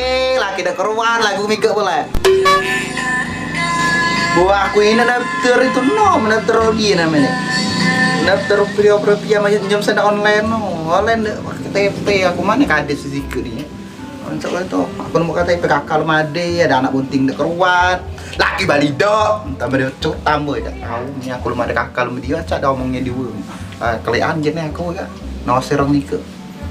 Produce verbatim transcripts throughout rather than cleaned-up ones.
Eh, laki dak keruan, lagu migek pula. Buah aku ini daftar itu no, daftar lagi namanya. Daftar pria-pria macam jam sana online no. Online dak pakai K T P, aku mana kades sih ni. Oncok itu, aku nemu K T P kakak lu made, ada anak bunting dak keruan. Laki balido, tambah dia cuk tambah dak tahu. Ni aku lu made kakak lu dia, cak ada omongnya dia. Ah, kelian je ni aku ya. No serong ni ke.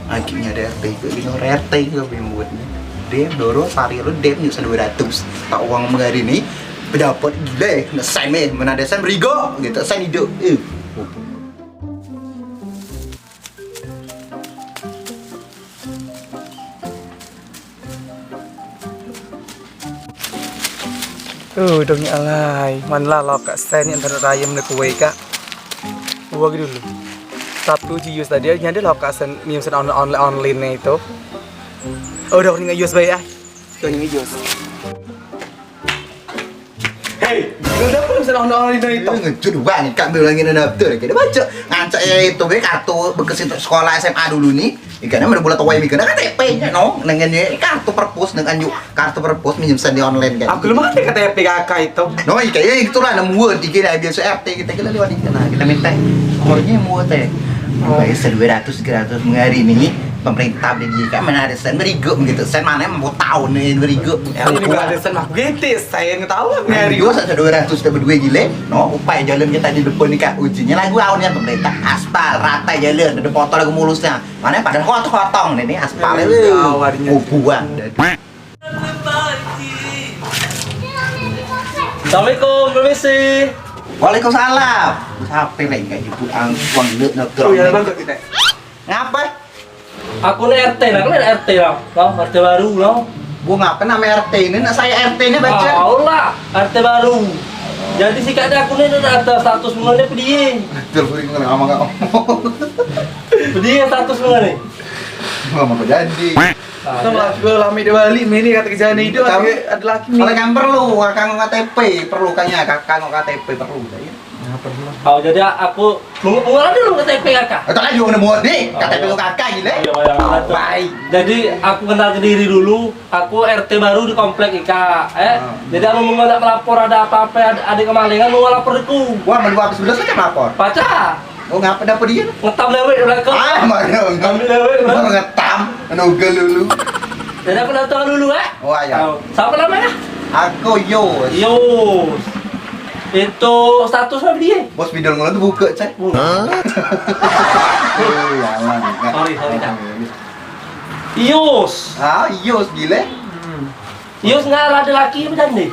Akhirnya ada R T ke, ini orang R T ke, bingung buat ni. Dem, doro, sehari lu dem, yuk, dua ratus. Tak uang mengari ni, pedapat gila, nak sen eh, mana ada sen, berigo, gitu, sen hidup. Eh. Uh, dong alai, mana lah lokak sen yang ternak rayam ni kue kak. Buat dulu. Tapi uji Yus tadi, nyadi lokak sen, minum sen on-, online, online ni itu. Oh, udah ringa Yus baik ah. Udah ringa Yus. Hei, lu dah pun sen on-, online ni itu. Ngecut bang, kak bilang ini daftar, kita baca. Ngancak ya itu, be, kartu bekas itu sekolah S M A dulu ni. Ikan mana bulat awai mikir, K T P nya no, dengan ni kartu perpus dengan yuk kartu perpus minjem sen di online kan. Aku lu mana K T P kakak itu? No, ikan ya itulah nemu word, ikan dah biasa R T kita kena lewat ikan, nah, kita minta. Pokoknya muat eh. Baik, dua ratus, tiga ratus mengari ni, pemerintah beli dia kan, mana ada sen berigo gitu, sen mana yang mau tahu ni berigo. Ini kalau ada sen aku gitu, saya yang tahu lah mengari. Dua satu dua ratus tak berdua gile, no, upaya jalan kita di depan ni kak, ujinya lagu awalnya pemerintah aspal, rata jalan, ada potong lagu mulusnya. Mana pada hot-hotong ni, ni aspal Eh, itu. Awalnya. Oh, buang. Assalamualaikum, permisi. Waalaikumsalam. Siapa lagi kat jemput ang, uang duduk nak Oh, ya, turun. Bang, kita. Ngapa? Aku ni R T lah, kan R T lah. Lah, R T baru lah. Gua ngapa nama R T ini? Nak saya R T ini baca. Ah, Allah, R T baru. Jadi sikat dia aku ni nak ada status mengenai pedih. Betul, gue kena sama kau. Pedih status mengenai. Lama kau jadi. Sama juga lami dia balik, mini kata kerjaan hidup, Kamu- ada, ada laki ni. Kalau kan perlu, kakak ngok K T P, perlu kanya kakak ngok K T P, perlu saya. Nah, perlu. Oh, jadi aku nunggu, nunggu dulu K T P kakak. Eh, tak laju nemu ni, Oh, K T P iya. Kakak gila. Iya, iya, iya. Baik. Jadi aku kenal diri dulu, aku R T baru di komplek Ika, eh. Hmm. Jadi aku mau nak melapor ada apa-apa, ada, ada kemalingan, mau lapor aku. Wah, melu habis belas macam lapor. Pacar. Oh, ngapa dapur dia? Ngetam lewek di belakang. Ah, mana? Ambil lewek, Bang. Ngetam, nugel dulu. Jadi aku datang dulu, eh. Oh, ayo. Tahu. Siapa namanya? Aku Yus. Yus. Itu status apa dia? Bos bidol ngono tu buka, cek. Buka. Hah? Oh, ya, aman. Sorry, sorry, Kak. Yus. Ah, Yus gile. Hmm. Yus nggak ada laki apa jande?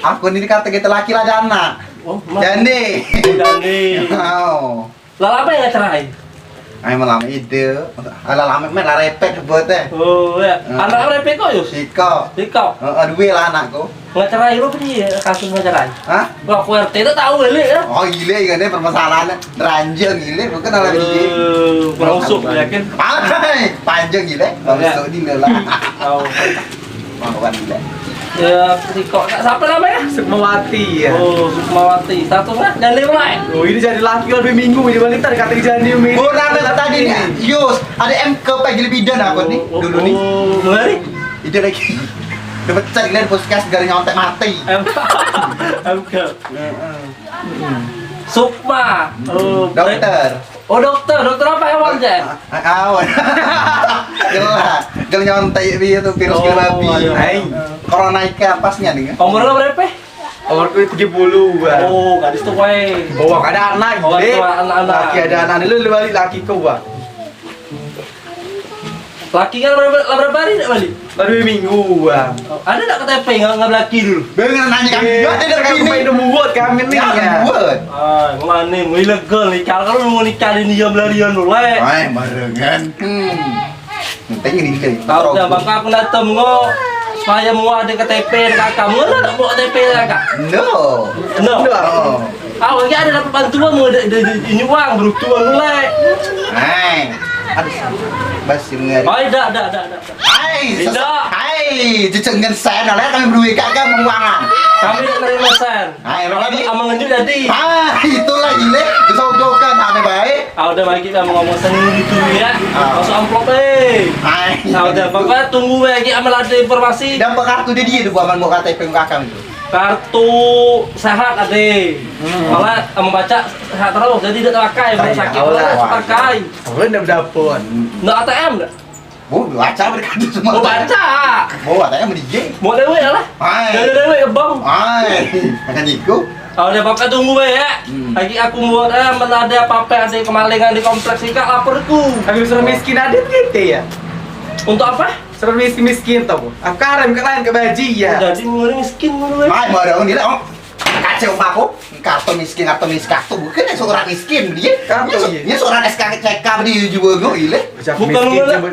Aku ni dikata kita laki lah ada anak. Oh, mas. Jande. Oh, jande. Oh. Lah lama yang cerai? Ai malam itu. Alah lama main lah repet buat eh. Oh ya. Hmm. Anak repet kok Yus? Iko. Iko. Heeh, dua lah anakku. Nggak cerai lu apa dia kasus nggak cerai? Hah? Wah, aku R T tak tahu balik ya. Oh gile kan dia permasalahan ranjang gile bukan alah dia. Eh, merosot ya kan? Panjang gile, merosot dia lah. Tahu. Makan gile. Ya, Riko. Kak, siapa namanya? Sukmawati ya. Oh, Sukmawati. Statusnya jande mulai. Oh, ini jadi laki lebih minggu ini balik tadi kata jande ini. Oh, rame tadi nih. Yus, ada M K pagi lebih dan aku nih Oh, dulu nih. Oh, mulai? Itu lagi. Udah pecah gila di puskes gara nyontek mati. M K. M K. Heeh. Sukma. Oh, Dokter. Oh, dokter, dokter apa hewan je? Ah, awan. Gila, gila nyontek dia tu virus gila Oh, babi. Iya. Hai. Corona ika pasnya nih. Umur lo berapa? Umurku tiga puluh gua. Oh, gadis tu wae. Oh, ada anak Oh, deh. Ada anak-anak. Laki ada anak lu, lu balik laki ke gua. Laki kan berapa, lah berapa hari nak balik? Baru dua minggu gua. Oh, ada tak K T P nggak, nggak belaki dulu? Baru nak nanya kami. Eh, Ada tak kan bini? Main buat kami ni. Ya, buat. Ah, mana mau ilegal ni? Kalau kalau mau nikah di dia belarian dulu, eh. Ai, barengan. Hmm. Penting ni kita. Tahu dah, bang, aku nak temu supaya mau ada K T P ada kakak. Mana nak buat K T P ada kakak? No. No. No. Awak ni ada dapat bantuan mau ada, ada, ada ini uang beruntuan mulai. Hai. Aduh. Basi mengari. Ai dah dah dah dah. Hai. Tidak. Hai, cucuk ngen sen, oleh kami berdua kak kan penguangan. Kami nak nerima sen. Hai, roh lagi. Amang lanjut jadi. Ah, itulah gile. Kesogokan ame baik. Ah, udah bagi kamu ngomong sendiri dulu ya. Ah. Masuk amplop, eh. Ai. Nah, udah, pokoknya tunggu ya, lagi amal ada informasi. Dapat kartu dia, dia tu buat amal buat K T P kakak itu. Kartu sehat ada. Hmm. Malah kamu baca sehat terus, jadi tidak pakai, baru sakit Allah. Pakai. Orang dah dapat. Nggak A T M nggak? Oh, baca berkata semua. Oh, baca. Oh, A T M di J. Mau dewe lah. Ai. Dari dewe ke bank. Ai, makan iku. Kalau dia pakai tunggu ya. Hmm. Lagi aku buat eh, mana ada apa-apa ada kemalingan di kompleks ini, Kak, laporku. Kami suruh miskin adat gitu ya. Untuk apa? Suruh miskin miskin tau. Aku karem ke lain ke baji ya. Oh, jadi mulai miskin mulai. Ai, mau ada orang gila, oh. Kacau aku. Kartu miskin, kartu miskin, kartu bukan seorang miskin dia. Kartu, dia, iya. Dia seorang S K C K dia juga no ile. Bukan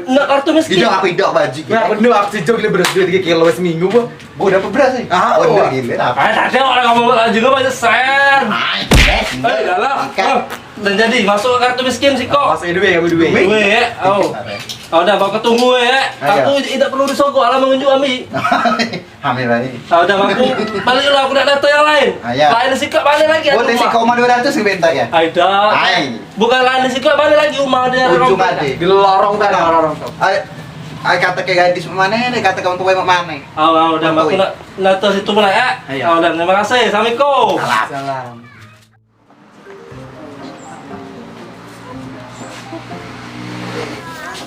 nak kartu miskin. Tidak apa tidak baji. Nah, bener aku sejok dia beras dua tiga kilo seminggu, Bu. Bu, dapat beras nih. Ah, oh, gila. Ah, tadi orang ngomong juga banyak sen. Ai, eh, dah lah. Dan jadi masuk ke kartu miskin sih kok. Masuk duit ya, duit. Duit ya. Oh. Oh, dah, aku tunggu ya. Ayo. Aku tidak perlu disogok, alam mengunjuk ami. Ami balik. Ah, dah, aku balik lah, aku nak data yang lain. Ayo. Lain sikok balik lagi. Oh, tes koma dua ratus sebentar ya. Ai dah. Ai. Bukan lain sikok balik lagi rumah dia. Ujung ada. Di lorong kan, lorong tuh. Ai, ai kata ke gadis mana nih, kata kawan tua mana? Ah, udah, aku nak data situ pula ya. Ayo. Ah, udah, terima kasih. Assalamualaikum. Salam. Salam.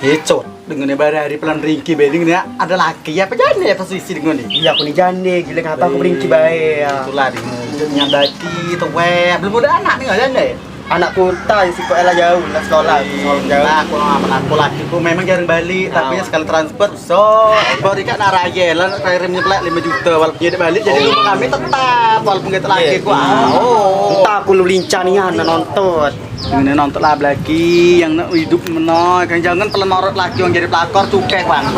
Ecot, dengan ni bare hari pelan ringki be, dengan ni ada laki apa jande apa sisi dengan ni? Iya, aku ni jande, gila ngapa aku beringki bae ya. Itulah dengan nyandaki tuwek, belum ada anak ni jande. Anakku tak sikok lah jauh lah sekolah, sekolah jauh. Nah, aku anak aku laki ku memang jarang balik, tapi sekali transfer So, baru ikak nak raya lah, nak kirim nyeplak lima juta, walaupun dia balik, jadi rumah kami tetap, walaupun kita lagi ku, ah, oh. Entah aku lu lincah nian nak nonton. Ngene nonton lah belaki yang nak hidup meno, kan jangan pelan norot laki yang jadi pelakor, cukai bang.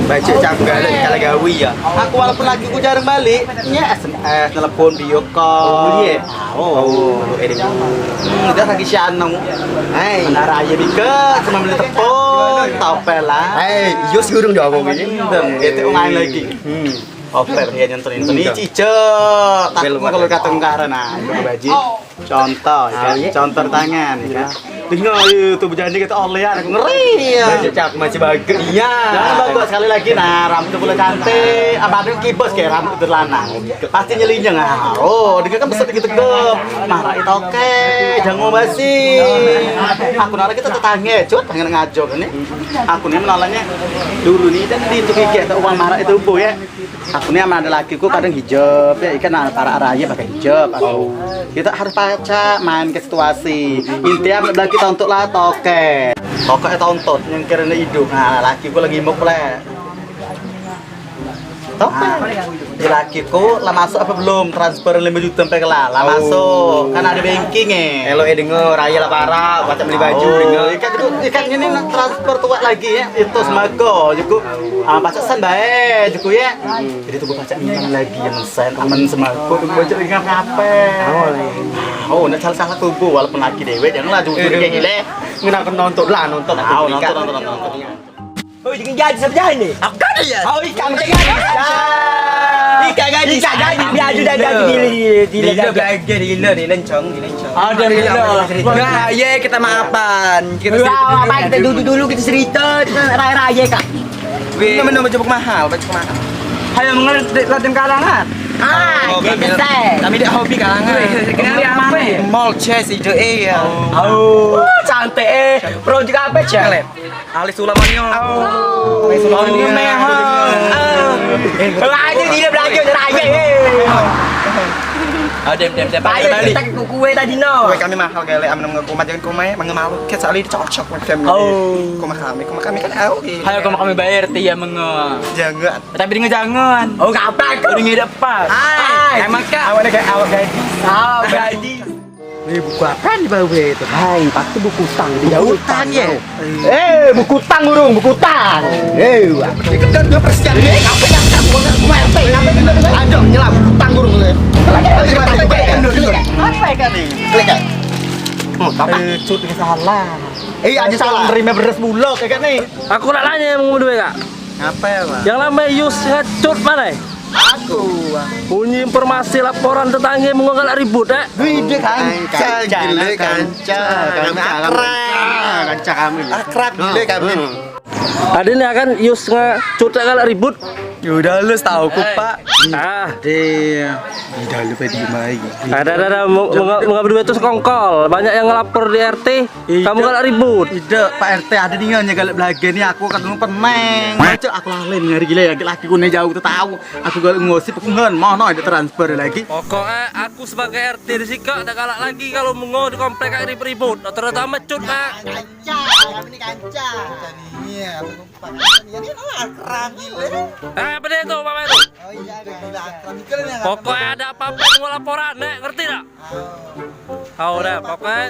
Baca cakap kalau gawi ya. Aku walaupun laki ku jarang balik, nya S M S, nelpon, video call. Oh, iya. Oh, lu edit. Hmm, udah lagi si Anong. Hai. Anak raya bika cuma beli tepung, topel lah. Hai, iyo si urung jawab ini. Hmm, dia tu main lagi. Hmm. Topel dia nyentuh nyentuh ni cice. Tak mau kalau kata mengkara nah, itu baju. Contoh, ya kan? Contoh tangan, ya kan? Dengar itu bejani kata oleh aku ngeri ya. Baju cak masih bagus. Iya. Jangan bagus sekali lagi nah, rambut tu pula cantik. Apa tu kibas kayak rambut tu lanang. Pasti nyelinyeng ah. Oh, dia kan besar gitu ke. Marah itu oke, jangan basi. Aku nak kita tetangga, cut, tangan ngajo kan ni. Aku ni menolaknya dulu ni dan di itu kike tak uang marah itu bu ya. Aku ni sama ada lakiku kadang hijab ya, ikan anak para raya pakai hijab. Aku kita harus pacak main ke situasi. Intinya lagi tontok lah toke. Toke tontot yang kira hidup. Nah, lakiku lagi muk lah. Toke. Di lakiku lah masuk apa belum transfer lima juta sampai ke lah? Lah masuk. Kan ada banking eh. Elok eh dengar raya lah parah, baca beli baju dengar. Ikan tu ikan ini nak transfer tuak lagi ya. Itu sembako juga. Ah, pasak san bae juga ya. Jadi tunggu pacak minta lagi yang sen, aman sembako tunggu pacak dengan apa? Oh, nak salah-salah tubuh walaupun laki dewek janganlah jujur kayak gile. Ngena aku nonton lah, nonton aku. Nonton, nonton, nonton. Oh, jadi jadi siapa jadi ni? Aku kan ya. Oh, ikan jadi. Ikan jadi. Ikan jadi. Dia ada dari di di di. Dia belajar di lencong, di lencong. Ada di lencong. Nah, ya kita maafan. Kita apa kita duduk dulu kita cerita, kita raya-raya kak. Ini mana baju mahal, baju mahal. Ayo mengerti latihan kalangan. Ah, oh, jadi kami, kami dak hobi kalangan. Kami apa? Mall chess itu eh ya. Oh, cantik eh. Pro juga apa, Cel? Ahli sulamannya. Oh. Ahli sulamannya. Oh, memang. Ah. Aja dia belajar raya. Ah, dem, dem, dem. Bayar balik. Kita ke kue tadi no. Kue kami mahal gale, amen nang kumat jangan kumai, mangga malu. Ket sali dicocok macam ni. Oh. Kuma kami, kuma kami kan au gitu. Ayo kuma kami bayar tiap menge. Jangan. Tapi dengan jangan. Oh, kapan? Udah ngidak pas. Hai. Emang kak? Awak dekat awak gadis. Awak gadis. Weh, buku apa nih baru itu? Hai, pasti buku utang. Buku utang ya. Eh, buku utang urung, buku utang. Eh, wah. Itu kan dia persiapan ni, apa yang kamu nak main teh? Apa yang ada nyelap utang urung tu? Apa kan ni? Klik kan? Oh, tapi cut ni salah. Eh, aja salah. Nerima beres bulog ya kan ni. Aku nak nanya yang mau dua kak. Apa ya, Pak? Yang lama Yus ngecut mana? Aku. Bunyi informasi laporan tetangga mengo galak ribut, eh? Wih, dia kanca, gile kanca. Kami akrab. Kanca kami. Akrab gile kami. Ade ni kan Yus ngan Cut galak ribut. Ya udah lu tahu ku, Pak. Ah. Dia. Udah lu pada diem aja. Ada, ada, ada. Mau, mau, mau berdua tu sekongkol. Banyak yang ngelapor di R T. Kamu galak ribut. Ida, Pak R T, ada nih yang galak belage ni. Aku kan dulu peneng. Baca aku lalai nih hari gila ya. Laki gue jauh tu tahu. Aku galak ngosip, aku ngen. Mana ada transfer lagi. Pokoknya aku sebagai R T di sini dak galak lagi kalau mengo di komplek ribut-ribut. Terutama Cut, Pak. Kanca, kami ni kanca. Iya, aku lupa. Ya, dia akrab gile. Eh, apa dia tu, Bapak itu? Oh iya, gila akrab. Pokoknya ada apa-apa mau laporan, nek, ngerti tak? Tahu dah, pokoknya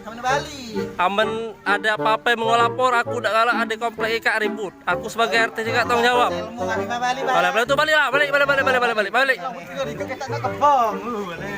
kamu balik. Amen ada apa-apa mau lapor, aku dak galak ada komplek ikak ribut. Aku sebagai R T juga tanggung jawab. Ilmu kami balik, balik. Boleh, boleh tu balik lah, balik, balik, balik, balik, balik, balik. Kamu juga ikut kita nak kebang, lu, boleh.